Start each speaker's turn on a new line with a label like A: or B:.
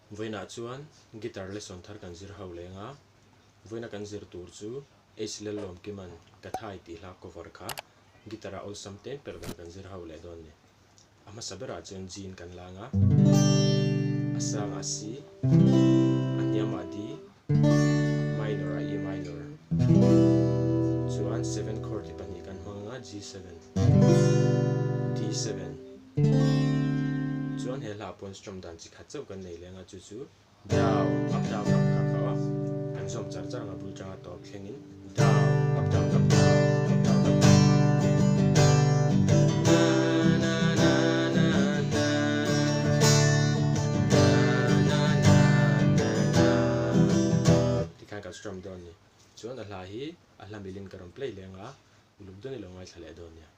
A: Vawiinah chuan guitar lesson thar kan zir ho leng a, vawiina kan zir tur chu H Lallawmkima'n Kathai tih hla cover kha guitar a awlsam ten per dan kan zir ho leh dawn ni. A hmasa berah chuan G in kan lang a, a sangah C, a hniamah D, minor ah E minor, chuan seven chord hi pahnih kan hmang anga G7, D7, chuan he hla pawn strum dan chi khat chauh kan nei leng a chu chu down, up down up kha kha a kan zawm char char ang a bul tanga tawp thlengin down, up down up down, up down up down. Na na na na na na na na na na tikhan kan strum dawn ni. Chuan a hla hi a hla milin ka rawn play leng a, uluk dawn i lo ngaithla leh dawn nia.